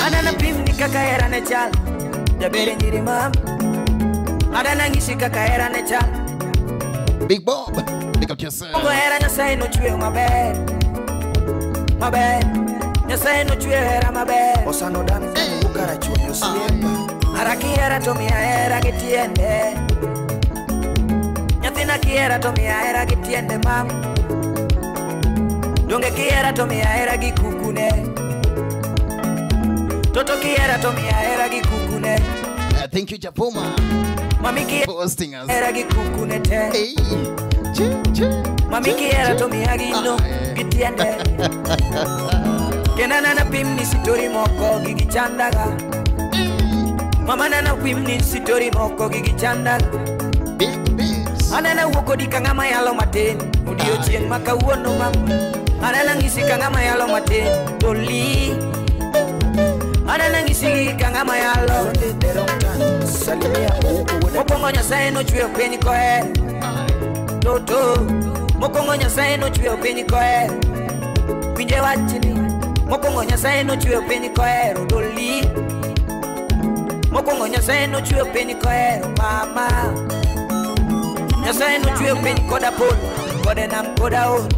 anana pimni kaka herane chal jabere nyiri mam anana ng'isi kaka herane chal Big Bob, pick up yourself. Mokwongo hera Nyasaye nochweyo maber maber Nyasaye nochweyo hera maber Osano Dan Karachuonyo osiepa Ara kihera to miya hera gi tiende Nyathina kihera to miya hera gi tiende mam Donge kihera to miya hera gi kukune Toto kihera to miya hera gi kukune Thank you Japoma Mami for hosting us. kihera gi kukune te Hey. Che, che, Mami che, kihera che. to miya gino gi tiende Kendo anana pimni sitori moko gi gichandaga Mama nana pimni sitori moko gi gichandaga Big beats. Anana wuok kodi ka ng'ama yalo matin odiochieng' ma kawuono mama Anana ng'isi ka ng'ama yalo matin Doli Anana ng'isi ka ng'ama yalo Salimia Ouko wuod Mokwongo Nyasaye nochweyo piny kohero Toto Mokwongo Nyasaye nochweyo piny kohero Winje wachni Mokwongo Nyasaye nochweyo piny kohero Doli Mokwongo Nyasaye nochweyo piny kohero mama Nyasaye nochweyo piny koda polo kode nam koda aora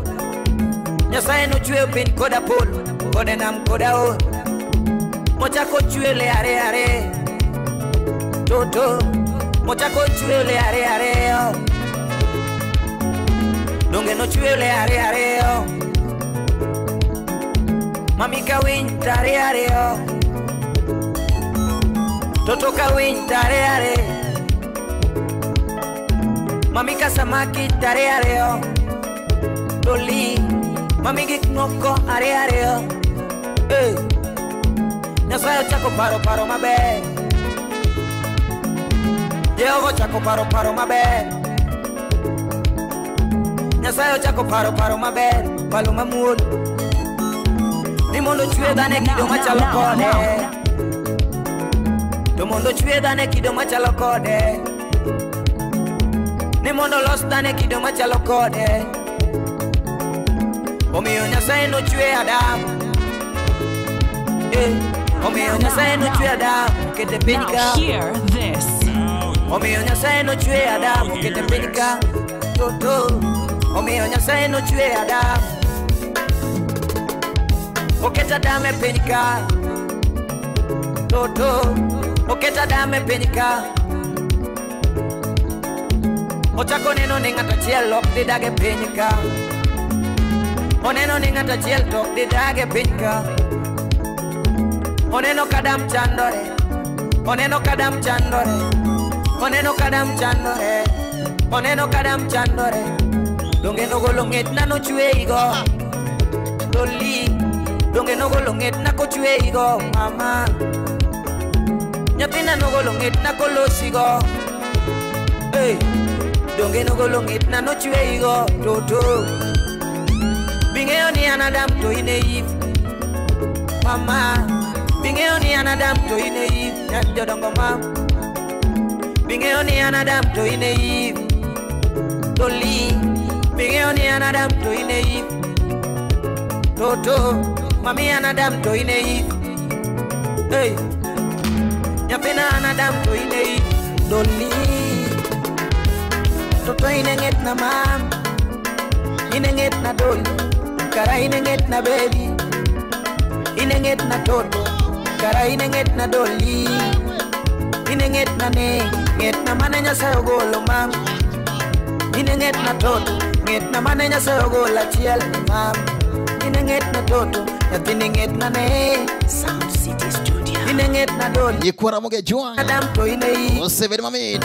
Nyasaye nochweyo piny koda polo kode nam koda aora Mochako chweyo le are are Toto Mochako chweyo le are are oh. Donge nochweyo le are are oh. Mami ka winy tare are oh. Toto ka winy tare are Mami ka samaki tare are oh. Doli Mami gik moko are are oh. Hey. Nyasaye ochako paro paro maber Jehova ochako paro paro maber Nyasaye ochako paro paro maber palo mamuol Ni mondo ochwe dhano e kido machalo kode To mondo ochwe dhano e kido machalo kode Ni mondo olos dhano e kido machalo kode Omiyo Nyasaye nochwe Adam Omiyo Nyasaye nochwe Adam okete piny Now ka hear this. Omiyo Nyasaye nochwe Adam okete piny ka Toto Omiyo Nyasaye nochwe Adam Oket Adam e piny ka Toto Oket Adam e piny ka Ochako neno ni ng'ato achiel ok dhi dag e piny ka Oneno ni ng'ato achiel to ok dhi dag e piny ka Oneno ka Adam chandore Oneno ka Adam chandore Oneno ka Adam chandore Oneno ka Adam chandore Donge nogolo ng'etna nochweyigo Doli Donge nogolo ng'etna kochweyigo mama Nyathina nogolo ng'etna kolosigo Hey. Donge nogolo ng'etna nochweyigo Toto Bing'eyo ni an Adam to in e Eve Mama Bing'eyo ni an Adam to in e Eve Nyath jodongo mam Bing'eyo ni an Adam to in e Eve Doli Bing'eyo ni an Adam to in e Eve Toto Mami an Adam to in e Eve Hey Nyathina an Adam to in e Eve Doli Toto in e ng'etna mam In e ng'etna doli Kara in e ng'etna baby In e ng'etna toto Kara in e ng'etna doli In e ng'etna ne Ng'etna mane Nyasaye ogolo mam In e ng'etna toto Ng'etna mane Nyasaye ogolo achiel ni mam In e ng'etna toto Nyathini ng'etna ne Sound City Studio. In e ng'etna doli Nyikwara Moge Jwang Adam to in e Eve Osebed mamit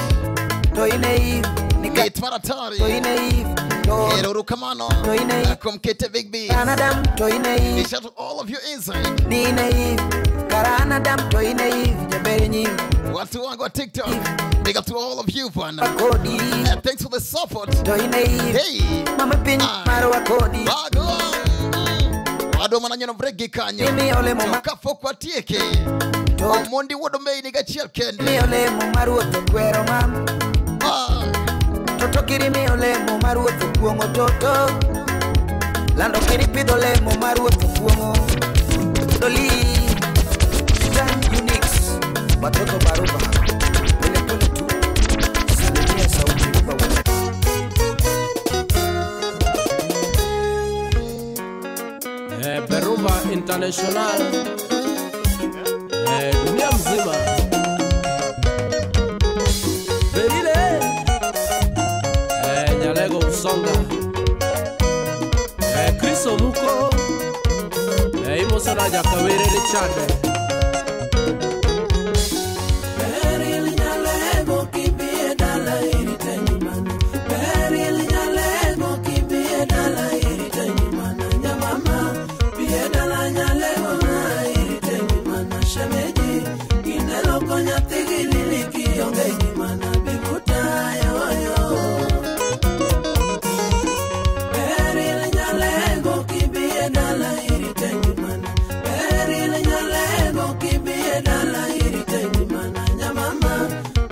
To in e Eve Nika Mit maratari to in e Eve To Erokamano to in e Eve Kuom kete Big B An Adam to in e Eve Big shout to all of you inside Ni in e Eve Kara an Adam to in e Eve Jaber nyiri Watu wangu wa TikTok Big up to all of you bwana. Kodi Thanks for the support. To in e Eve Hey Mama piny marwa kodi Bago Wadwa mana nyono bregi kanyo Imiyo olemo ma Kapok watieke To Omondi wuod Ombeyi ni gachiel kende Imiyo olemo ma ruoth okwero mam kuong'o toto. Lando kiri pidho lemo mar ruoth kuong'o. Doli Dan Unix watoto baruba. Pole pole tu. Salimia sauti ruba. Peruba International. Dunia mzima. Berile. Nyalego Usonga. Chris Omuko. Imosona Jakawere Richard. Beril nyalego kibie dala irite ngimana. Beril nyalego kibie dala irite ngimana. Nyamama bie dala nyalego na irite ngimana. Shemeji kinelo konya tigilili kionge ngimana bikuta yoyo. Beril nyalego kibie dala irite ngimana. Beril nyalego kibie dala irite ngimana. Nyamama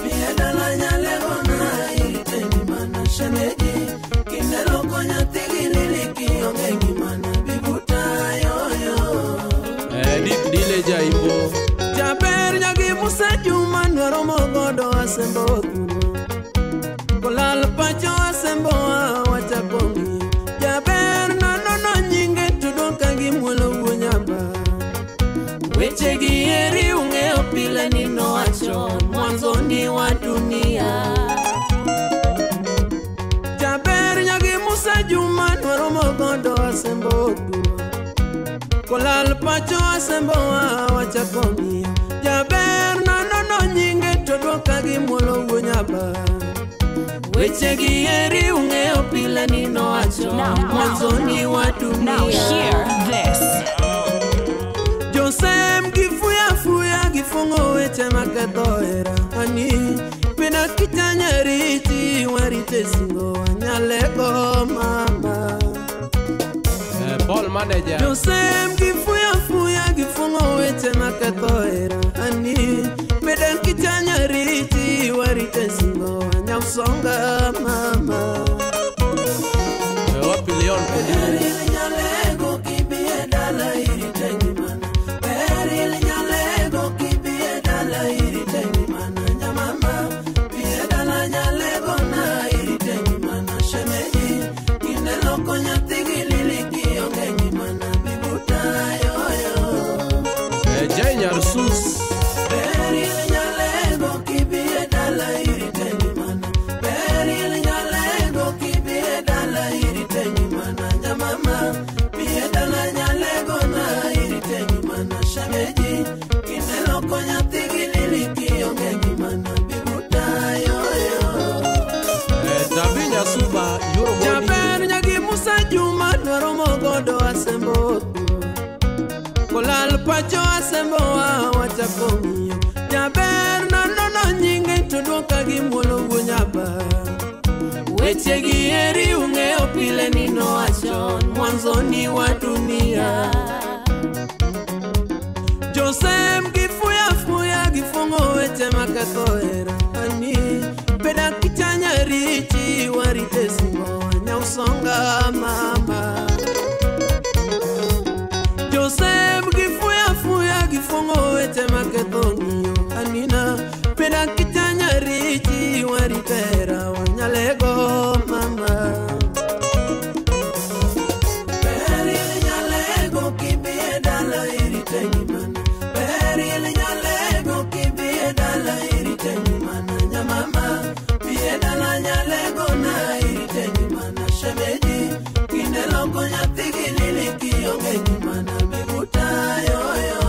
bie dala nyalego na irite ngimana. Shemeji kinelo konya tigilili kionge ngimana bikuta yoyo. Deep dile jaibo. Jaber nyagi Musa Juma nwaromo godo asembo thuno. Kolal pacho asembo wachakongi. Jaber nonono nyinge tudo ka gimuolo wuo nyamba. Weche gi eri ung'eyo pile ni nowacho mwanzoni wa dunia. Jaber nyagi Musa Juma nwaromo godo asembo thuno. Kolal pacho asembo wachakongi. Jaber nonono nyinge to ka gimuolo wuo nyamba. Weche gi eri ung'eyo pile ni nowacho mwanzoni wa dunia. Now hear this. Josem gifuya fuya gifungo weche maketho hera. Ani pina kichanya riti warite singo wanyalego mama. Paul manager. Josem gifuya fuya gifungo weche maketho hera. Ani pina kichanya riti warite singo wanyamsonga mama. Wapi Leon Beril nyalego kibie dala irite ngimana. Beril nyalego kibie dala irite ngimana. Nyamama bie dala nyalego na irite ngimana. Shemeji kinelo konya tigilili kionge ngimana bibuta yoyo. Jai Nyarsus. Beril nyalego kibie dala irite ngimana. Beril nyalego kibie dala irite ngimana. Nyamama bie dala nyalego na irite ngimana. Shemeji kinelo konya tigilili kionge ngimana bibuta yoyo. Tabinya Suba Yoro Modi. Jaber nyagi Musa Juma nwaromo godo asembo. Kolal pacho asembo wachakongiyo. Jaber nonono nyinge to dwoka gimuolo wuo nyaba. Weche gi eri ung'eyo pile ni nowacho mwanzoni wa dunia. Josem gifuya fuya gifungo weche maketho hera. Ani peda kichanya richi warite singo wanyausonga mama. Josem gifuya fuya gifungo weche maketho ng'iyo. Anina peda kichanya richi waritera wanyalego mama. Beril nyalego kibie dala irite ngimana. Beril nyalego kibie dala irite ngimana. Nyamama bie dala nyalego na irite ngimana. Shemeji kinelo konya tigilili kionge ngimana bibuta yoyo.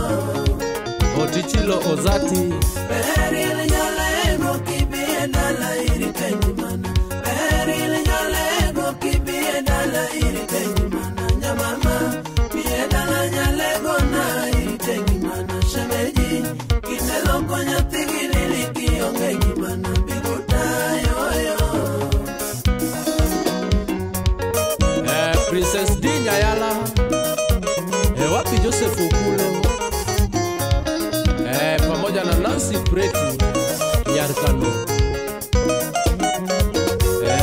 Otichilo Ozati. Beril nyalego kibie dala irite ngimana. Beril nyalego kibie dala irite ngimana. Nyamama bie dala nyalego na irite ngimana. Shemeji kinelo konya tigilili kionge ngimana bibuta yoyo. Princess D Nyayala. Wapi Joseph Okulo. Pamoja na Nancy Preti Nyarkano.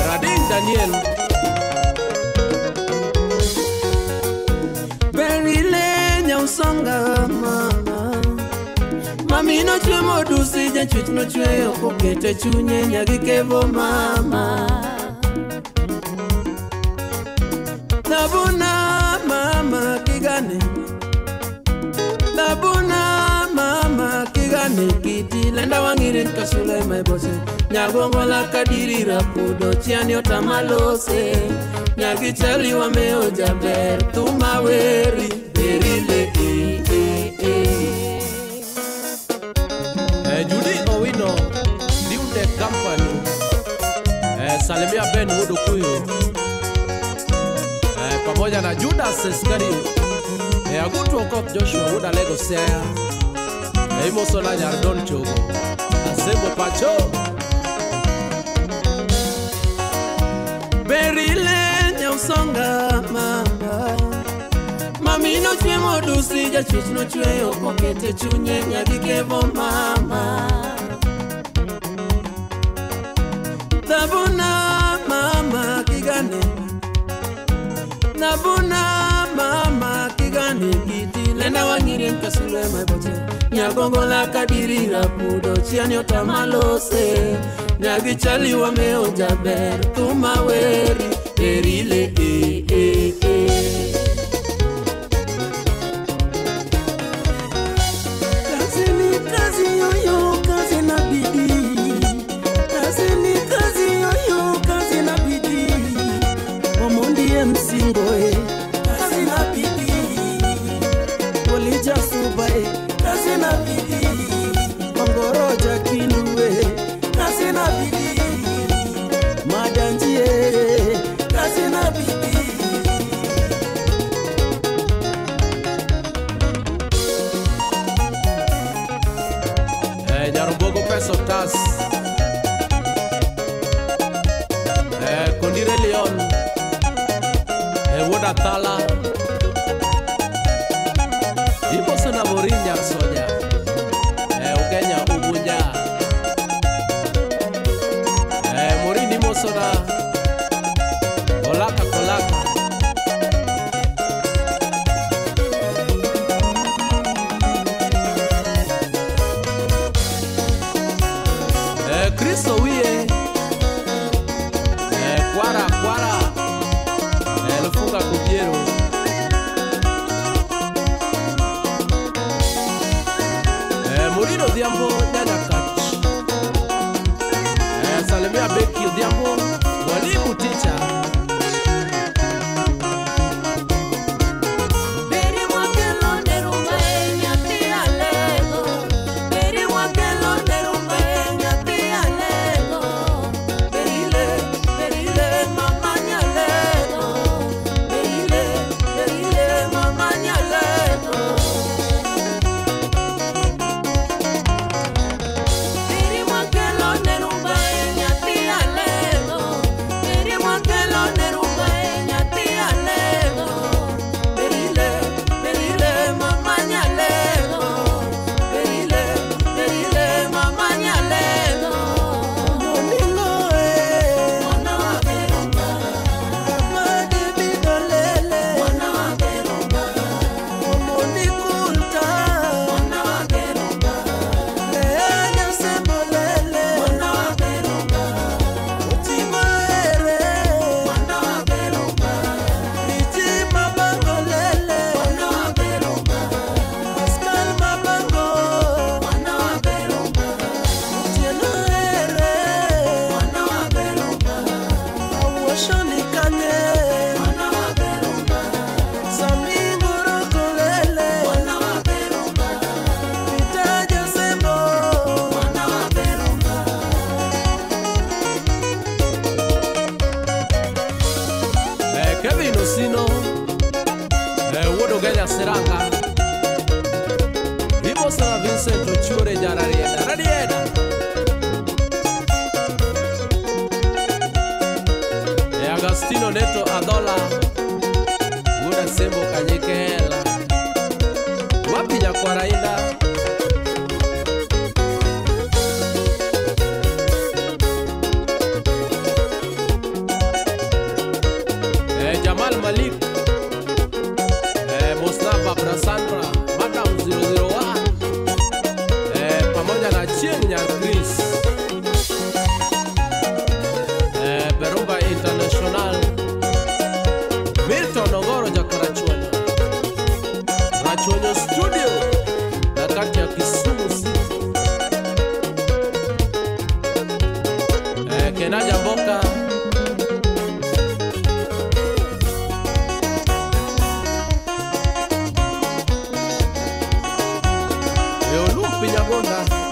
Radin Daniel. Mami nochwe modusi jachwech nochweyo kokete chunye nyagikevo mama. Nabuna mama kigane, nabuna mama kigane kiti lenda wangire kasule maibose nyagongola kadiri rapudo chiani otamalose nyagichali wameo jaber tumaweri berile e e e. Judy Owino New Tech Company. Salimia Ben Wudukuyu pamoja na Judas Iscariot. Agutu Okoth Joshua Wuda Lego Siaya. Imosola Nyardon Chogo Asembo Pacho. Berile nyausonga mama. Mami nochwe modusi jachwech nochweyo kokete chunye nyagikevo mama. Nabuna mama kigane, nabuna mama kigane kiti lenda wangire nkasule maiboche nyagongola kadiri rapudo chiani otamalose nyagichali wameo jaber tumaweri erile e e e. Kazi ni kazi yoyo, kazi na bidii. Kazi ni kazi yoyo, kazi na bidii. Omondi msingoe, kazi na bidii. Polija subae, kazi na bidii. Ongoroja kinuwe, kazi na bidii. Madanjie, kazi na bidii. Nyarubogo peso tas. Kondire Leon. Woda Tala. Iboso na Morin Nyarsoja. Ugenya Ubunya. Morin imoso na Kolaka Kolaka. Kristo wiye. Kwara kwara. Lufunga kubiero. Murino Odhiambo Nyanyakach. Salimia Beki Odhiambo mwalimu teacher. Kevin Osino, Wodo Genya Seranga, Ibosa Vincent Ochure Jararieda, Rarieda. Agostino Neto Adola, Wuda Sembo Kanyekela, Wapi Nyakwarainda. Jamal Malik, Mosna Babra Sandra, Madam 001, Chris. Berumba International. Milton Ogoro Jakarachuonyo. Rachuonyo Studio. Na kati ya Kisumu City. Kenaja Mboka. Olumpi Nyagonda.